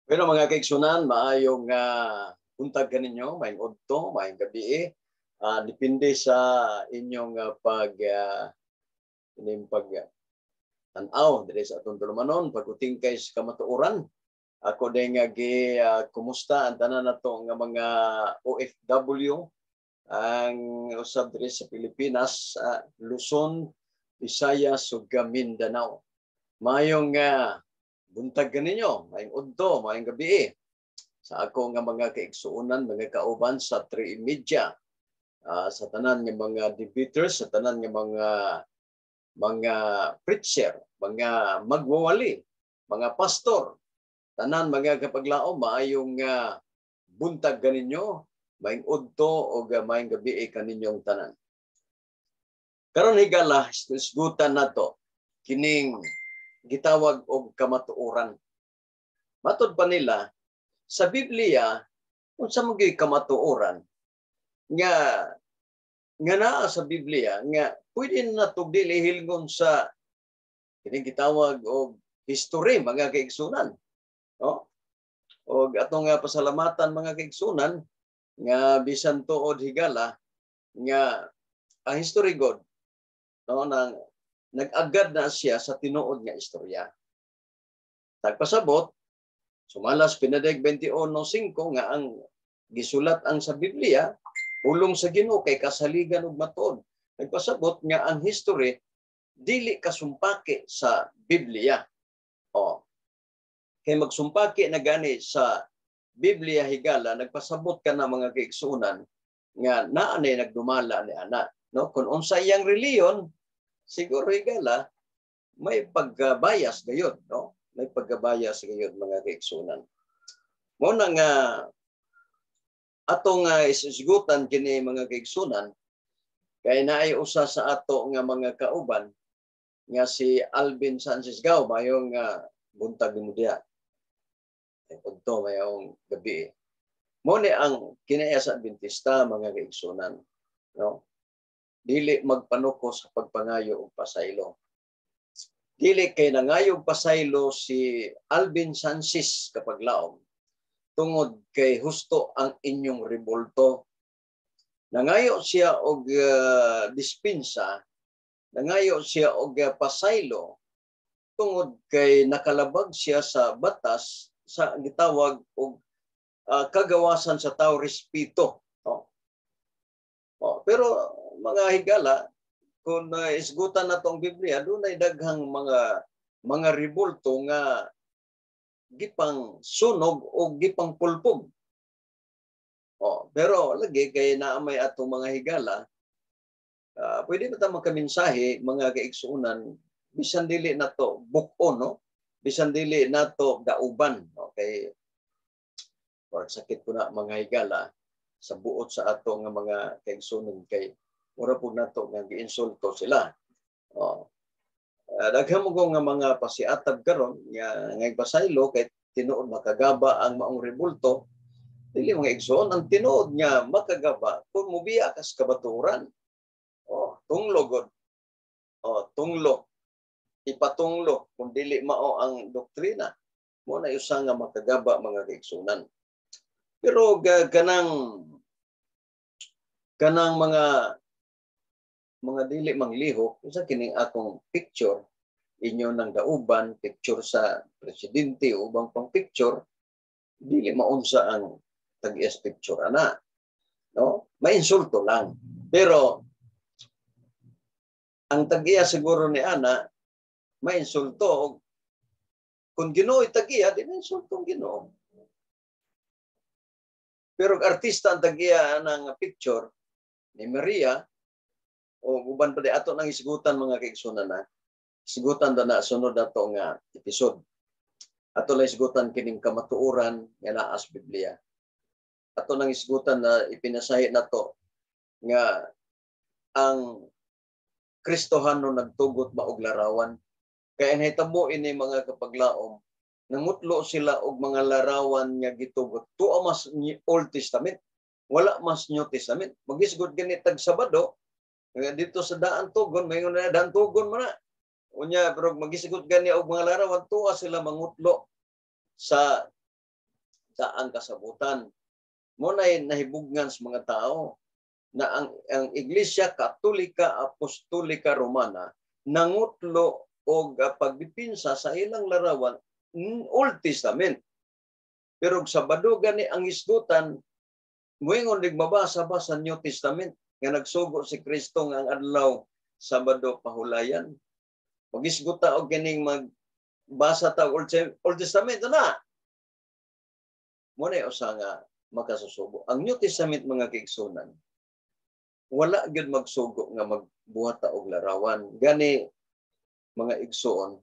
Pero mga kaigsunan, maayong buntag kaninyo, maayong udto, maayong gabi. Depende sa inyong pag inyong pag tan-aw diri sa atong tulumanon, pag-utingkay sa kamatuoran. Ako din nga gi kumusta ang tanan nato nga mga OFW ang usab diri sa Pilipinas, Luzon, Visayas ug Mindanao. Maayong buntag kaninyo, maayong udto, maayong gabi sa ako nga mga kaigsuonan, mga kauban sa 3 Media, sa tanan nga mga debaters, sa tanan nga mga preacher, mga magwawali, mga pastor, tanan mga kapaglaom, maayong buntag kaninyo, maayong udto o maayong gabi kaninyong tanan. Karon higala, isgutan nato kining gitawag og kamatuoran. Matod pa nila sa Biblia, unsa man gyud kamatuoran nga nga naa sa Biblia nga pwede na nato dili hilngon sa kining gitawag og history, mga kaigsunan, no? Og atong nga pasalamatan, mga kaigsunan, nga bisan tuod higala nga ang history god, no, nang nag-agad na siya sa tinuod nga istorya. Tagpasabot, sumalas Pinadeg 21:5 nga ang gisulat ang sa Biblia, pulong sa Ginoo kay kasaligan ug matuod. Nagpasabot nga ang history dili kasumpaki sa Biblia. O kay magsumpaki na gani sa Biblia higala, nagpasabot ka na, mga kaigsuonan, nga naa nay nagdumala ni ana, no? Kung unsa iyang reliyon, siguro higala may pagkabayas gayud, no? May pagkabayas gayud, mga kaigsuonan. Mo na nga atong isgutan kini, mga kaigsuonan, kay naay usa sa ato nga mga kauban nga si Alvin Sanchez Gao. Mayong buntag nimo diha. Udto, mayong gabi. Mo ni ang kinaya sa Adventista, mga kaigsuonan, no? Dili magpanuko sa pagpangayo og pasaylo. Dili kay nangayo og pasaylo si Alvin Sanchez kapaglaom tungod kay husto ang inyong rebulto. Nangayo siya og dispensa, nangayo siya og pasaylo tungod kay nakalabag siya sa batas sa gitawag og kagawasan sa tao, respeto. No? Oh, pero mga higala, kung isgutan na tong Biblia, dunay daghang mga rebulto nga gipang sunog o gipang pulpog. Oh, pero lagi kay naa may atong mga higala, pwede ba ta makaminsahe, mga kaigsuonan, bisan dili nato buk-on, no? Bisan dili nato dauban, okay? Or sakit ko na, mga higala, sa buot sa ato nga mga kaigsuonan kay mura pud nato nga giinsulto sila. Oh. Daghan mo nga mga pasiatab karon nga ngay pasaylo kay tinuod makagaba ang maong rebulto. Dili, mga igsoon, ang tinuod nga makagaba kung mubiya kas kabaturan. Oh, tunglo god. Oh, tunglo. Ipatunglo kung dili mao ang doktrina. Mo na usa nga makagaba, mga kaigsunan. Pero kanang kanang mga dili manglihok usa kining akong picture inyo nang dauban, picture sa presidente o ubang pang picture, dili maunsa ang tag-iyas picture ana, no? Mainsulto lang, pero ang tag-iya siguro ni ana mainsulto. Kung Ginoo tag-iya, di mainsulto ang Ginoo. Pero artista ang tag-iya ng picture ni Maria o uban pa, di ato nang isgutan, mga kaigsunan na. Isgutan na sunod ato nga episode. Ato lang isgutan kining kamatuoran nga naa sa Biblia. Ato nang isgutan na ipinasahi nato nga ang Kristohano nagtugot ba og larawan. Kaya nahitabo ini, mga kapaglaom, nangutlo sila og mga larawan nga gitugot. Tuo mas Old Testament, wala mas New Testament. Magisgot gani tag Sabado, nga dito sa Daan Tugon, may na Daan Tugon man na. Unya, pero magisgot gani og mga larawan, tuwa sila mangutlo sa daang kasabutan. Mo na nahibugnan sa mga tao na ang Iglesia Katolika Apostolika Romana nangutlo og pagdipinsa sa ilang larawan Old Testament. Pero Sabado gani ang isgutan, muingon dig mabasa ba sa New Testament nga nagsugo si Kristo nga ang adlaw Sabado pahulayan. Magisgot ta og kining magbasa ta Old Testament na. Mo na usa nga makasusubo. Ang New Testament, mga kaigsunan, wala gyud magsugo nga magbuhat ta og larawan. Gani, mga igsoon,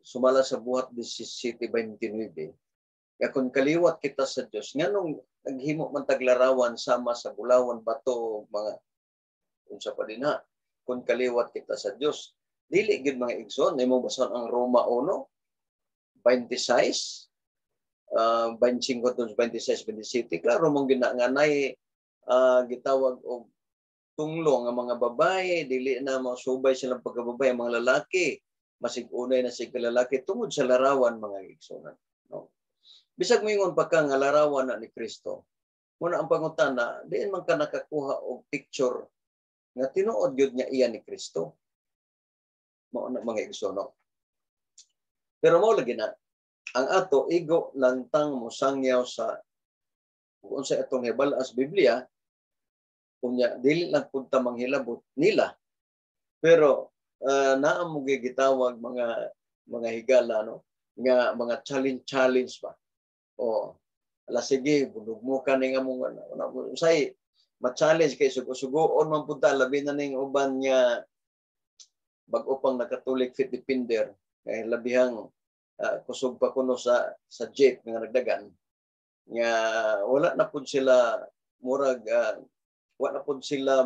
sumala sa Buhat 17:29, nga kung kaliwat kita sa Dios, nganong naghimo man taglarawan sama sa bulawan, bato, mga unsa pa din ha, kung kaliwat kita sa Dios? Dili gyud, mga igsoon. Imo bason ang Roma 1:26, 25 to 26, 27, klaro mong ginanganay gitawag og tunglo nga mga babae dili na mosubay silang pagkababae. Ang mga lalaki, masig unay na sig lalaki tungod sa larawan, mga igsoon, no? Bisag moingon pa ka nga larawan na ni Kristo, muna ang pangutana, diin man ka nakakuha og picture nga tinuod gyud nga iya ni Kristo? Mao na, mga igsoon, no? Pero mao lagi na ang ato, igo lang tang mosangyaw sa kung unsa atong hibal-as Biblia. Unya dili lang pud ta manghilabot nila, pero naa mo gitawag mga higala, no, nga mga challenge challenge ba o ala, sige, bunog mo kani nga mo usay ma-challenge kay sugo-sugoon man pud ta, labi na ning uban nga bag-o pang na-Catholic faith defender kay labihang kusog pa kuno sa jeep nga nagdagan nga wala na pud sila, murag wala na pud sila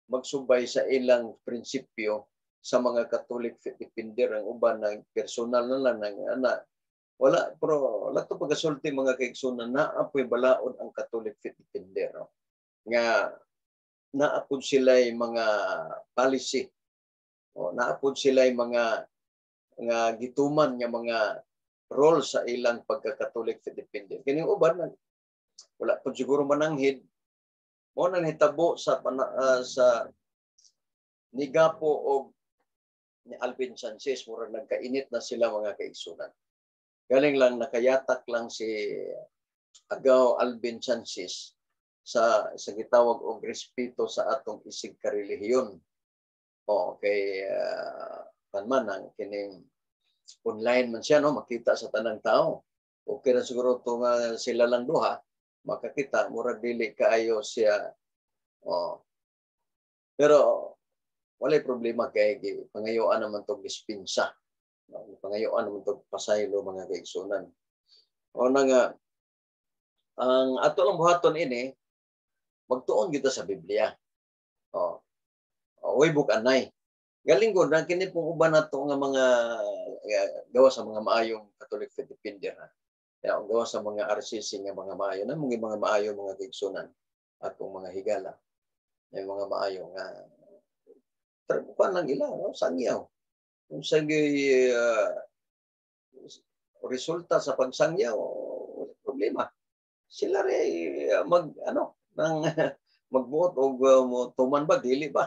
magsubay sa ilang prinsipyo sa mga Catholic faith defender. Ang uban ng personal na lang ng ana, wala. Pero wala to pagasulti, mga kaigsunan, naa po'y balaod ang Catholic faith defender, no? Nga naa pud sila mga policy o naa pud sila mga nga gituman nga mga role sa ilang pagka-Catholic faith defender. Kining uban wala pud siguro mananghid. Mo na nahitabo sa nigapo og ni Alvin Sanchez, murag nagkainit na sila, mga kaigsunan. Galing lang nakayatak lang si Agaw Alvin Sanchez sa gitawag og respeto sa atong isig karelihiyon. O kay kan man ang kining online man siya, no, makita sa tanang tao. Okay ra siguro to nga sila lang duha makakita, murag dili kaayo siya. Oh. Pero walay problema kay pangayoan naman tog dispensa. No, pangayoan naman tog pasaylo, mga kaigsunan. O na nga ang ato lang buhaton ini, magtuon kita sa Biblia. Oh. Oh, way book anay. Galing gud na kini pong uban nato nga mga gawa sa mga maayong Catholic faith defender ha. Ya, gawa sa mga RCC nga mga maayo na mga maayo, mga kaigsunan, atong mga higala. May mga maayo nga kuan lang ila, no? Sangyaw. Kung sa resulta sa pagsangyaw, wala problema. Sila rin mag ano nang magbuot og tuman ba dili ba.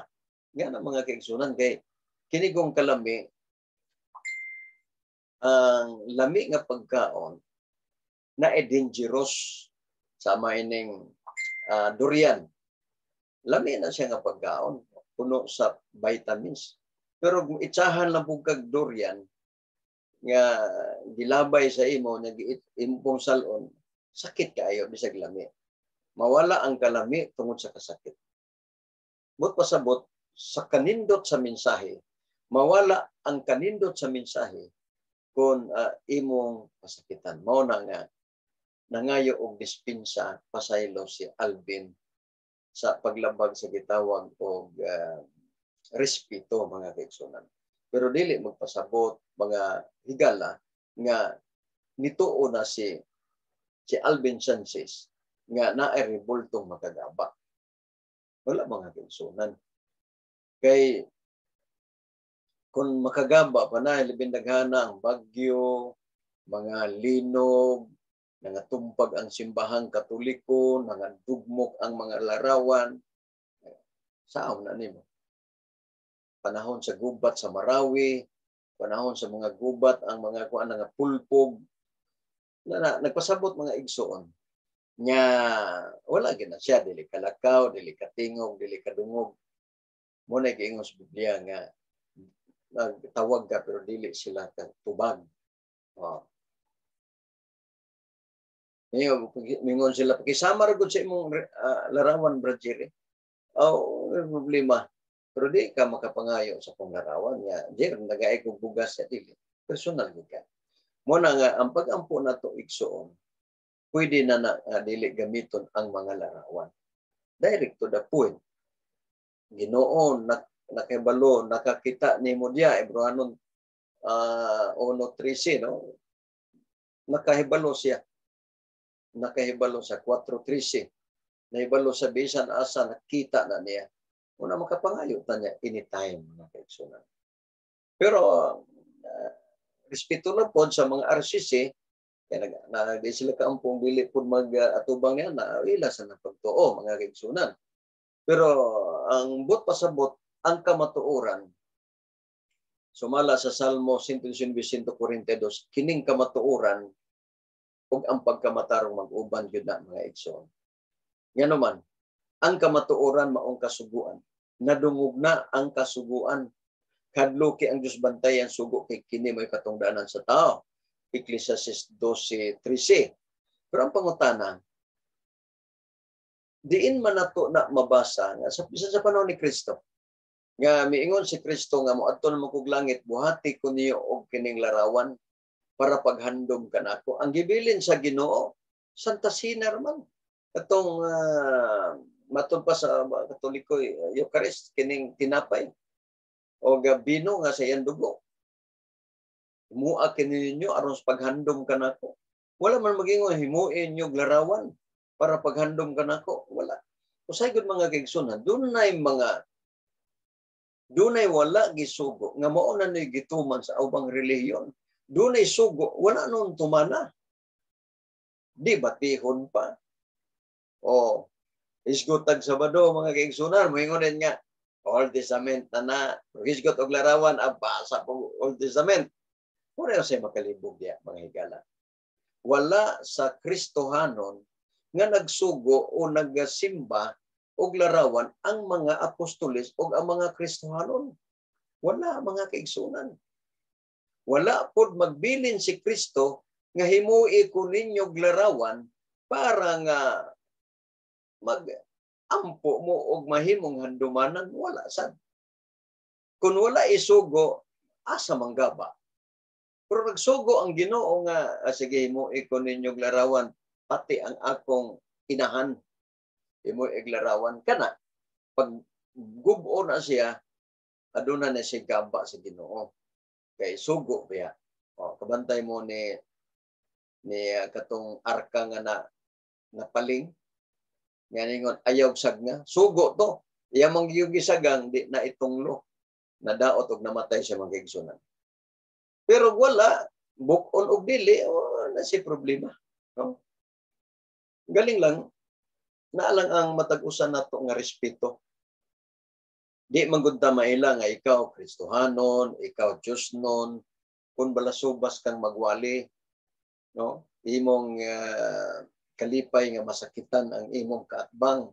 Nga na, mga kaigsunan, kay kinigong kalami, ang lami nga pagkaon na e dangerous, sama ining durian. Lami na siya nga pagkaon, puno sa vitamins. Pero kung itsahan lang pud kag durian nga gilabay sa imo, nga imong salon, sakit kaayo bisag lami. Mawala ang kalami tungod sa kasakit. But pasabot sa kanindot sa mensahe, mawala ang kanindot sa mensahe kung imong pasakitan. Mao na nga Nangayo og dispensa, pasaylo si Alvin sa paglabag sa gitawag og respeto, mga kaigsunan. Pero dili magpasabot, mga higala, nga nituo na si si Alvin Sanchez nga naay rebultong makagaba. Wala, mga kaigsunan. Kay kung makagaba pa na, labing daghana ang bagyo, mga linog, nangatumpag ang Simbahang Katoliko, nangadugmok ang mga larawan. Saan na nimo? Panahon sa gubat sa Marawi, panahon sa mga gubat, ang mga kuan nga pulpog, na nagpasabot, mga igsoon, nga wala gina siya, dili kalakaw, dili katingog, dili kadungog. Mo na giingon sa Biblia nga nagtawag ka pero dili sila tubag. Oh. Ngayon, mingon sila, pakisama ra gud sa imong larawan, Brad Jerry. Oh, may problema. Pero di ka makapangayo sa kong larawan nga, "Jer, nagaay kong bugas sa dili." Personal gud ka. Mo na nga, ang pag-ampo na to, igsoon, pwede na na dili gamiton ang mga larawan. Direct to the point. Ginoo, nakibalo, nakakita nimo diya, Hebreohanon 1:13, no? Nakahibalo siya, nakahibalo sa 4:13. Nahibalo sa bisan asa, nakita na niya. Una makapangayo ta niya anytime, mga kaigsunan. Pero respeto na pod sa mga RCC kay nag na, di sila kaampong, dili pod mag atubang niya na ila sa pagtuo, mga kaigsunan. Pero ang but pasabot, ang kamatuoran sumala sa Salmo 119:142, kining kamatuoran ug ang pagkamatarong mag-uban gyud na, mga igsoon. Ngano man, ang kamatuoran maong kasuguan. Nadungog na ang kasuguan. Kadluki ang Diyos, bantayan sugo kay kini may katungdanan sa tao. Ecclesiastes 12:13. Pero ang pangutana, diin man nato na mabasa nga sa bisan sa panahon ni Kristo nga miingon si Kristo nga moadto na mo kog langit, buhati ko niyo og kining larawan para paghandom kanako? Ang gibilin sa Ginoo, Santa Cena man. Katong matod pa sa Katoliko, Eucharist, kining tinapay o bino nga sa iyang dugo. Mua kini ninyo aron sa paghandom kanako. Wala man magingon himuin niyo larawan para paghandom kanako. Wala. Usay gud, mga kaigsunan, dunay mga dunay wala gisugo nga mao na ni gituman sa ubang relihiyon. Dunay sugo wala nun tumana. Di batihon pa. O isgot tag Sabado, mga kaigsunan, moingon din nga Old Testament na na, hisgot og larawan, abasa po Old Testament. Mura sa makalibog diya, mga higala. Wala sa Kristohanon nga nagsugo o nagasimba og larawan ang mga apostoles o ang mga Kristohanon. Wala, mga kaigsunan. Wala pod magbilin si Kristo nga himui ko ninyo larawan para nga mag ampo mo og mahimong handumanan. Wala sad. Kung wala isugo, asa manggaba? Pero nagsugo ang Ginoo nga sige, himui ko ninyo larawan, pati ang akong inahan imo iglarawan kana, pag gubo na siya, aduna na siya gaba sa Ginoo kay sugo biya. O kabantay mo ni ni katong arka nga na napaling nga ningon ayaw sag nga sugo to, iya mang gisagang di na itunglo, nadaot og namatay siya, mga kaigsunan. Pero wala bukon og dili o na si problema, no? Galing lang naa lang ang matag usa nato nga respeto. Di man gud ta maila nga ikaw Kristohanon, ikaw Diyosnon, kung balasubas kang magwali, no? Imong kalipay nga masakitan ang imong kaatbang.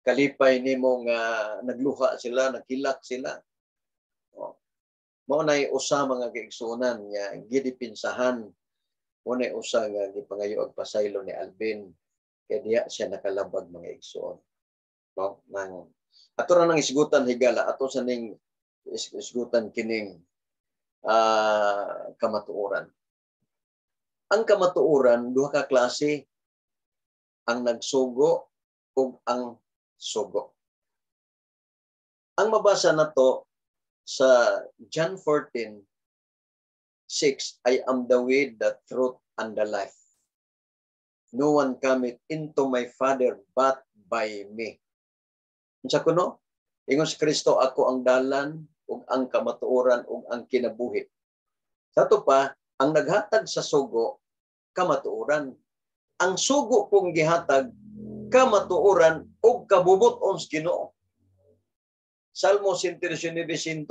Kalipay nimo nga nagluha sila, nagkilak sila. Oh. Mao nay usa, mga kaigsuonan, nga gidipinsahan. Mao nay usa nga gipangayo og pasaylo ni Alvin kay diya siya nakalabag, mga igsoon. No? Nang ato ra nang isgutan, higala, ato sa ning isgutan kining kamatuoran. Ang kamatuoran, duha ka klase, ang nagsugo ug ang sugo. Ang mabasa nato sa John 14:6, "I am the way, the truth, and the life. No one cometh into my Father but by me." Unsa kuno? Ingon si Kristo, "Ako ang dalan ug ang kamatuoran ug ang kinabuhi." Sa ato pa, ang naghatag sa sugo, kamatuoran. Ang sugo kong gihatag, kamatuoran ug kabubut-on sa Ginoo. Salmo 119:142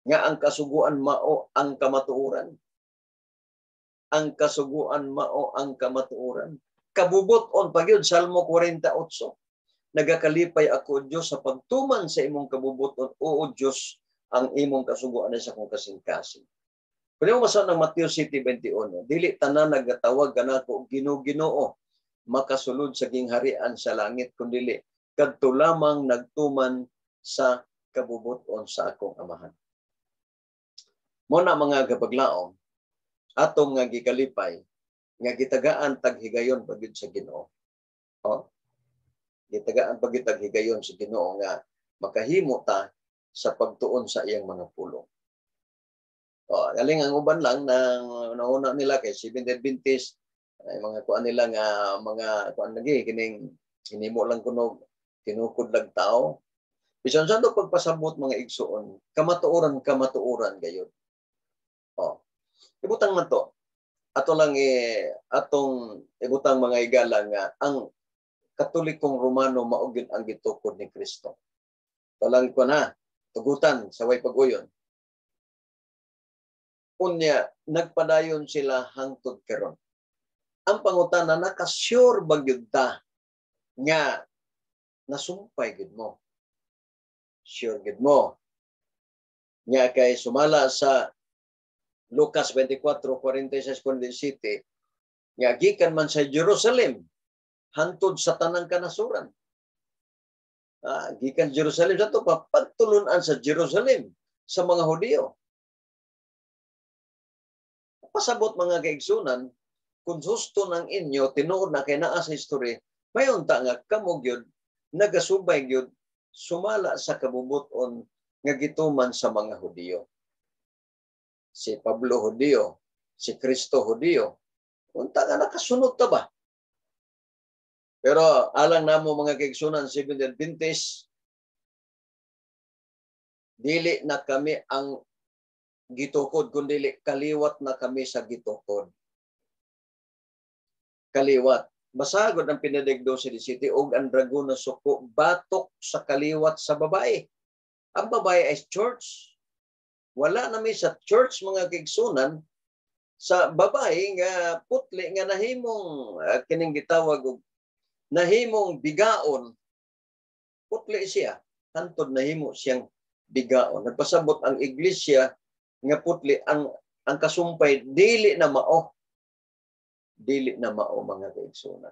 nga ang kasuguan mao ang kamatuoran. Ang kasuguan mao ang kamatuoran. Kabubut-on pa gyud, Salmo 48. "Nagakalipay ako, Dios, sa pagtuman sa imong kabubut-on. Oo, Dios, ang imong kasuguan ay sa akong kasing-kasing." Kung imo masa ng Mateo 7:21, "Dili tanan nagatawag kanako, 'Ginoo, Ginoo,' makasulod sa gingharian sa langit, kundili kadto lamang nagtuman sa kabubuton sa akong Amahan." Mo na, mga gabaglaom, atong nga gikalipay nga gitagaan tag higayon pagyud sa Ginoo. Oh? Gitagaan pagyud tag higayon sa Ginoo nga makahimo ta sa pagtuon sa iyang mga pulong. Oh, galing ang uban lang nang nauna nila kay Seventh Adventist ay mga kuan nila nga mga kuan lagi kining hinimo lang kuno, tinukod lang tao. Bisan sa pagpasabot, mga igsuon, kamatuoran, kamatuoran gayud. Oh. Ibutang man to. Ato lang eh, atong ibutang, mga igala, nga ang Katolikong Romano mao gyud ang gitukod ni Kristo. Talang ko na tugutan sa way pag-uyon. Unya nagpadayon sila hangtod karon. Ang pangutana, naka-sure ba gyud ta nga nasumpay gyud mo? Sure gyud mo? Nga kay sumala sa Lucas 24:46 47 nga gikan man sa Jerusalem hantod sa tanang kanasuran. Gikan Jerusalem sa to pa pagtulunan sa Jerusalem sa mga Hudiyo. Pasabot, mga kaigsunan, kung husto ng inyo, tinuod na kay naa sa history, mayon ta nga kamo gyud nagasubay gyud sumala sa kabubuton nga gituman sa mga Hudiyo. Si Pablo Hudiyo, si Kristo Hudiyo. Unta nga nakasunod ta ba? Pero alang namo, mga kaigsunan, Seventh Adventist, dili na kami ang gitukod kundi kaliwat na kami sa gitukod. Kaliwat. Basagod ang pinadig 12:17, "Og ang dragon na suko batok sa kaliwat sa babae." Ang babae ay church. Wala na mi sa church, mga kaigsunan, sa babae nga putli nga nahimong kining gitawag og nahimong bigaon. Putli siya hantod nahimo siyang bigaon. Nagpasabot ang iglesia nga putli ang kasumpay dili na mao, dili na mao, mga kaigsunan.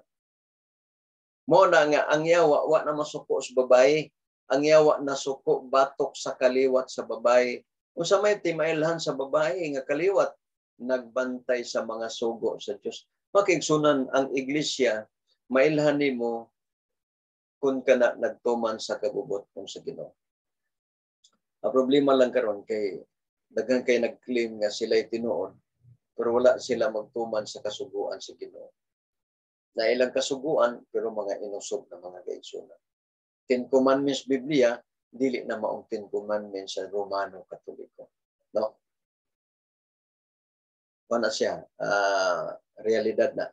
Mo na nga ang yawa wa na masuko sa babae. Ang yawa nasuko batok sa kaliwat sa babae. Unsa may timailhan sa babae nga kaliwat? Nagbantay sa mga sugo sa Dios. Makigsunan, ang iglesia mailhan nimo kung kana nagtuman sa kabubot kung sa Ginoo. Ang problema lang karon kay daghan kay nag-claim nga sila'y tinuod pero wala sila magtuman sa kasuguan sa Ginoo. Na ilang kasuguan pero mga inusob na, mga kaigsunan. Ten Commandments Biblia dili na maong Ten Commandments sa Romano Katoliko. No? Wala siya realidad na.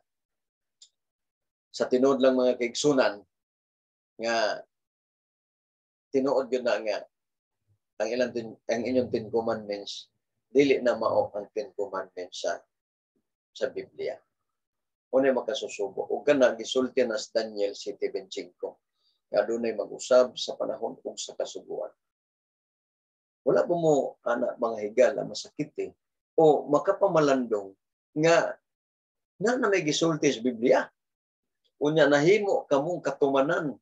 Sa tinuod lang, mga kaigsunan, nga tinuod yun na nga ang inyong Ten Commandments dili na mao ang Ten Commandments sa Biblia. Unay makasusubo. Ug kana gisulti na sa Daniel 7:25 nga adunay mag-usab sa panahon ug sa kasuguan. Wala ba mo ana, mga higala, masakit eh, o makapamalandong nga na na may gisulti sa Biblia? Unya nahimo kamong katumanan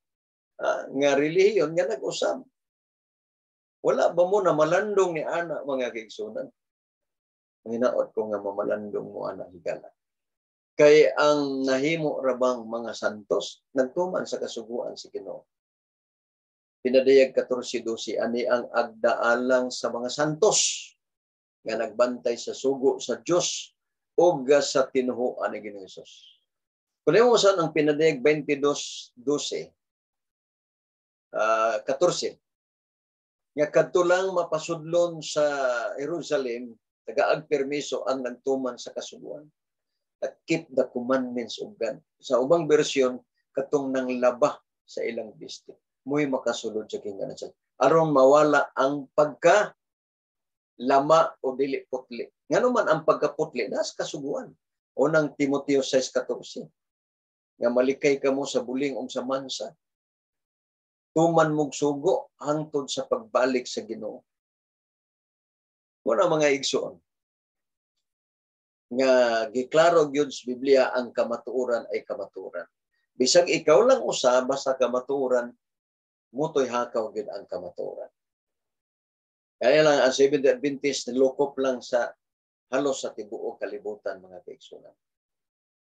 nga relihiyon nga nag-usab. Wala ba mo na malandong ni ana, mga kaigsunan? Manghinaot ko nga mamalandong mo ana higala. Kay ang nahimo rabang mga santos nagtuman sa kasuguan sa Ginoo. Pinadayag 14:12, ani ang agdaalang sa mga santos nga nagbantay sa sugo sa Dios ug sa tinuhuan ni Ginoong Hesus. Kung mo saan ang Pinadayag 22:12, 14, nga kadto lang mapasudlon sa Jerusalem, tagaag permiso ang nagtuman sa kasuguan. That keep the commandments of God. Sa ubang bersyon, katong nang laba sa ilang bisti mo'y makasulod sa kingdom. Aron mawala ang pagka lama o dili putli. Ngano man ang pagkaputli nas kasuguan. Unang Timoteo 6:14. Nga malikay kamo sa buling ug sa mansa. Tuman mog sugo hangtod sa pagbalik sa Ginoo. Muna mga igsoon nga giklaro gyud sa Biblia ang kamatuoran ay kamatuoran. Bisag ikaw lang usa, basta kamatuoran, mutoy hakaw gyud ang kamatuoran. Kaya lang ang Seventh-day Adventist nilukop lang sa halos sa tibuok kalibutan, mga kaigsunan.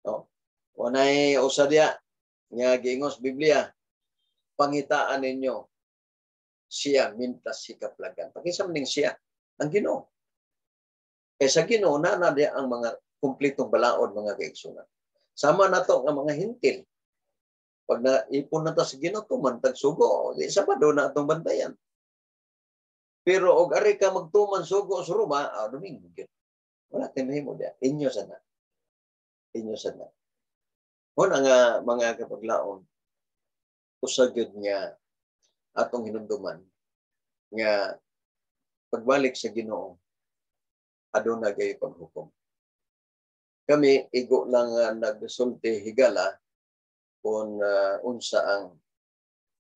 No? Wanay usa diya nga giingos Biblia, pangitaan ninyo siya mintas sikaplagan. Pakisam ning siya ang Ginoo. Kay sa Ginoo na na diya ang mga kumplitong balaod, mga kaigsunan. Sama nato nga mga Hentil. Pag naipon na ta sa Ginoo, tuman tag sugo, di Sabado na atong bantayan. Pero og ari ka magtuman sugo sa Roma, Domingo gyud. Wala tay mahimo diya. Inyo sana. Inyo sana. Mo na nga mga kapaglaom, usa gyud nga atong hinumduman nga pagbalik sa Ginoo aduna gay paghukom. Kami igo lang nagsulti higala kung unsa ang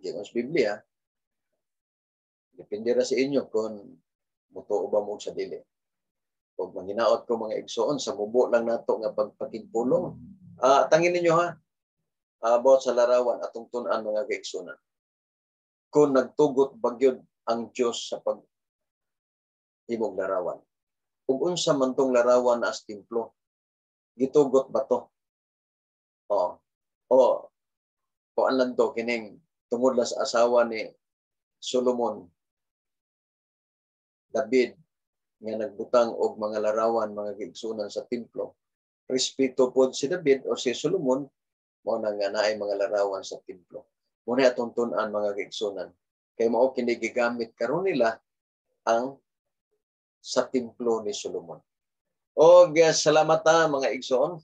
giingon sa Biblia. Depende ra sa inyo kung mutuo ba mo sa dili. Kung manghinaot ko mga igsoon, sa mubo lang nato nga pagpakigpulong. Tangin ninyo ha, about sa larawan atong tun-an mga kaigsunan. Kung nagtugot bagyod ang Dios sa pag himog larawan. Ug unsa man tong larawan as templo, gitugot ba to? O, o kuan lang to kining tungod lang sa asawa ni Solomon, David, nga nagbutang og mga larawan mga kaigsunan sa templo. Respeto pod si David o si Solomon, mao na nga naay mga larawan sa templo. Mao na atong tun-an mga kaigsunan. Kay mao kini gigamit karon nila ang sa templo ni Solomon. Og salamat ta mga igsoon.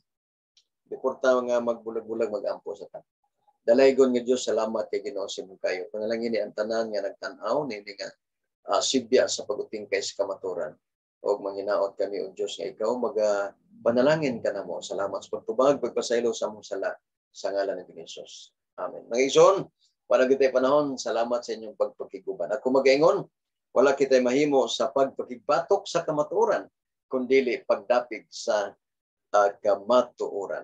Deporta nga magbulag-bulag magampo sa ta. Dalaygon nga Dios, salamat kay Ginoo sa imong kayo. Panalangin ni ang tanan nga nagtan-aw nini nga sibya sa pagutingkay sa kamaturan. Og manghinaot kami o Dios nga ikaw maga panalangin ka namo. Salamat sa pagtubag, pagpasaylo sa among sala sa ngalan ni Jesus. Amen. Mga igsoon, wala kitay panahon, salamat sa inyong pagpakiguban. Ako magaingon, wala kitay mahimo sa pagpakigbatok sa kamatuoran, kundili pagdapig sa kamatuoran.